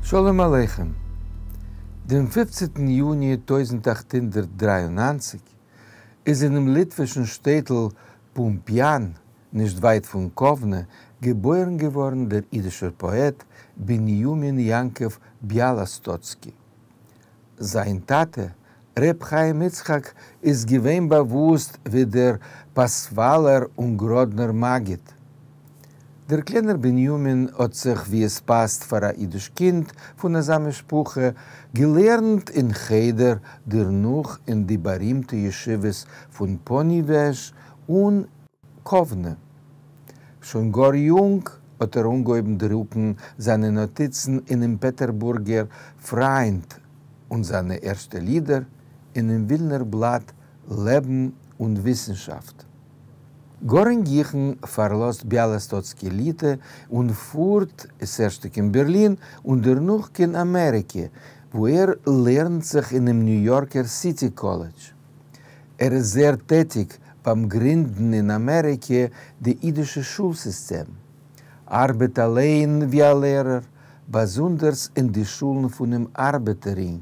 שלום עליכם! דעם פופצנטן יוני 1893 איז אינעם ליטווישן שטעטל פומפיאן, נישט ווייט פון קאוונע, געבוירן געווארן דער אידישער פאעט בנימין יעקב ביאלאסטאצקי. זיין טאטע, ר' חיים יצחק, איז געווען באוואוסט ווי דער פאסוואלער און גראדנער מגיד. דער קליינער בנימין האט זיך, ווי עס פאסט פאר א אידיש קינד פון אזא משפחה, געלערנט אין חדר, דערנאך אין די בארימטע ישיבות פון פאניוועזש און קאוונע. שוין גאר יונג האט ער אנגעהויבן דרוקן זיינע נאטיצן אינעם פעטערבורגער פריינד און זיינע ערשטע לידער אינעם ווילנער בלאט לעבן און וויסנשאפט. גאר אין גיכן פארלאזט ביאלאסטאצקי ליטע און פארט ס'ערשטע קיין בערלין און דערנאך קיין אמעריקע, וואו ער לערנט זיך אינעם ניו יארקער סיטי קאלעדזש. ער איז זייער טעטיג ביים גרינדן אין אמעריקע די אידישע שול סיסטעם, ארבעט אליין ווי א לערער, באזונדערס אין די שולן פונעם ארבעטער רינג.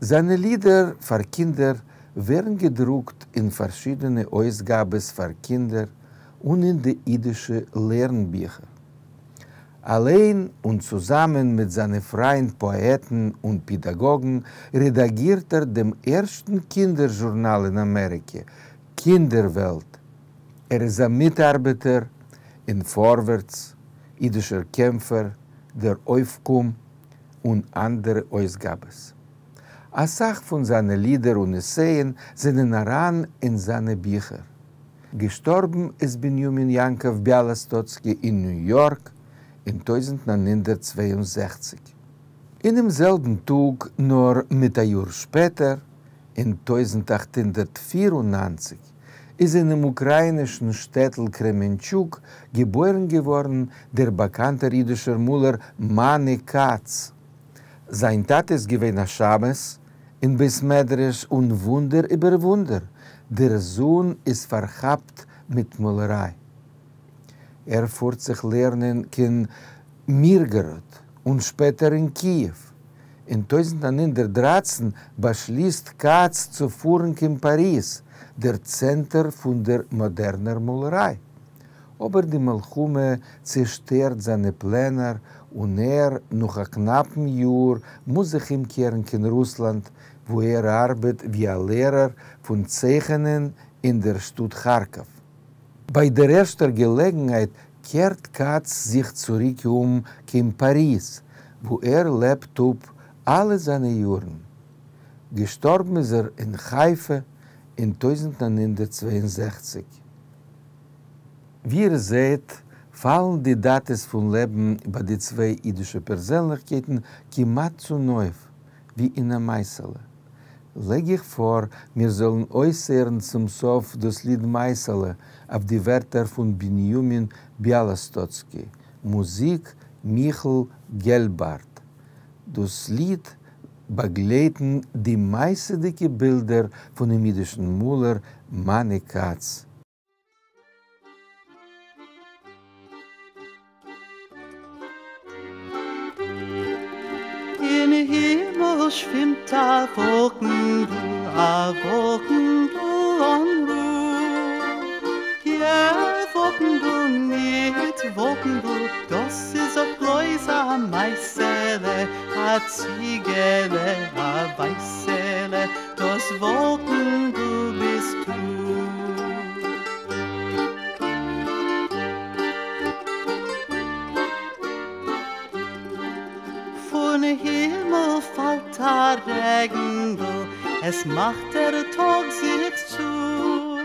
זיינע לידער פאר קינדער ווערן געדרוקט אין פארשידענע אויסגאבעס פאר קינדער און אין די אידישע לערן-ביכער. אליין און צוזאמען מיט זיינע פריינד פאעטן און פידאגאגן רעדאגירט ער דעם ערשטן קינדער זשורנאל אין אמעריקע, קינדער-וועלט. ער איז א מיטארבעטער אין פארווערטס, אידישער קעמפער, דער אויפקום און אנדערע אויסגאבעס. אסאך פון זיינע לידער און עסייען זענען אריין אין זיינע ביכער. געשטארבן איז בנימין יעקב ביאלאסטאצקי אין ניו יארק אין 1962. אינעם זעלבן טאג, נאר מיט א יאר שפעטער, אין 1894, איז אינעם אוקראינישן שטעטל קרעמענטשוק געבוירן געווארן דער באקאנטער אידישער מאלער מאני כץ. זיין טאטע איז געווען א שמש אין בית מדרש און וואונדער איבער וואונדער, דער זון איז פארכאפט מיט מאלעריי. ער פארט זיך לערנען קיין מירגאראד און שפעטער אין קיעוו. אין 1913 באשליסט כץ צו פארן קיין פאריז, דער צענטער פון דער מאדערנער מאלעריי. אבער די מלחמה צעשטערט זיינע פלענער און ער, נאך א קנאפן יאר, מוז זיך אומקערן קיין רוסלאנד, וואו ער ארבעט ווי א לערער פון צייכענען אין דער שטאט כארקאוו. ביי דער ערשטער געלעגנהייט קערט כץ זיך צוריק אום קיין פאריז, וואו ער לעבט אפ אלע זיינע יארן. געשטארבן איז ער אין חיפה אין 1962. ווי איר זעהט, פאלן די דאטעס פון לעבן ביי די צוויי אידישע פערזענליכקייטן כמעט צונויף, ווי אין א מעשה'לע. לייג איך פאר מיר זאלן אויסהערן צום סוף דאס ליד מעשה'לע אויף די ווערטער פון בנימין ביאלאסטאצקי, מוזיק מיכל געלבארט. דאס ליד באגלייטן די מעשה'דיגע בילדער פונעם אידישן מאלער מאני כץ. אין הימל שווימט א וואלקנדל, א וואלקנדל אן רו. יע, וואלקנדל ניט וואלקנדל, דאס איז דאך בלויז א מעשה'לע, א ציגעלע, א ווייסעלע, דאס וואלקנדל ביסטו. פון הימל פאלט א רעגנדל, עס מאכט דער טאג זיך צו.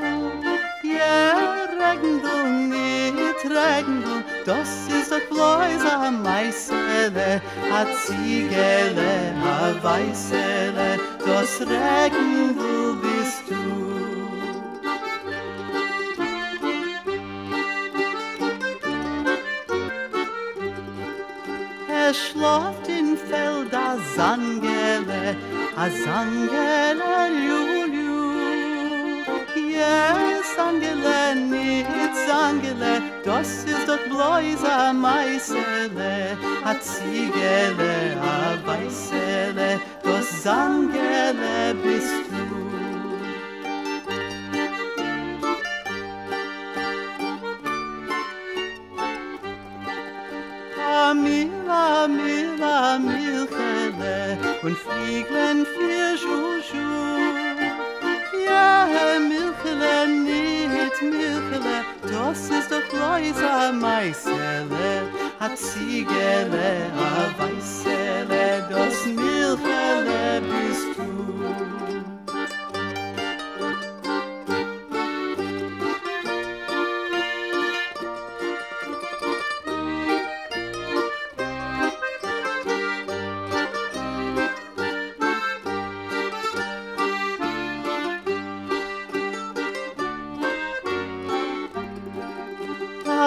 יע, רעגנדל, ניט רעגנדל, דאס איז דאך בלויז א מעשה'לע, א ציגעלע, א ווייסעלע, דאס רעגנדל ביסטו. עס שלאפט אין פעלד א זאנגעלע, א זאנגעלע ליו-ליו. יע, זאנגעלע, ניט זאנגעלע. דאָס איז דאָך בלויז אַ מײַסעלע, אַ ציגעלע, אַ ווײַסעלע, דאָס זאַנגעלע ביסט דו. אַ מיל, אַ מיל, אַ מילכעלע, און פֿליגלען פֿיר, זשו-זשו. יע, מילכעלע, ניט מילכעלע, דאָס איז דאָך בלויז אַ מײַסעלע, אַ ציגעלע, אַ ווײַסעלע, דאָס מילכעלע ביסט דו.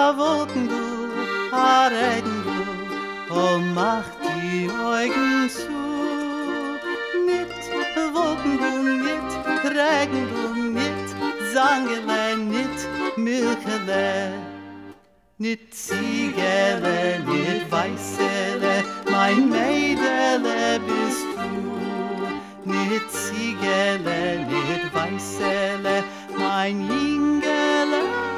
אַ וואָלקנדל, אַ רעגנדל, אָ, מאַך די אויגן צו. ניט וואָלקנדל, ניט רעגנדל, ניט זאַנגעלע, ניט מילכעלע, ניט ציגעלע, ניט ווײַסעלע, מײַן מיידעלע ביסט דו. ניט ציגעלע, ניט ווײַסעלע, מײַן ייִנגעלע.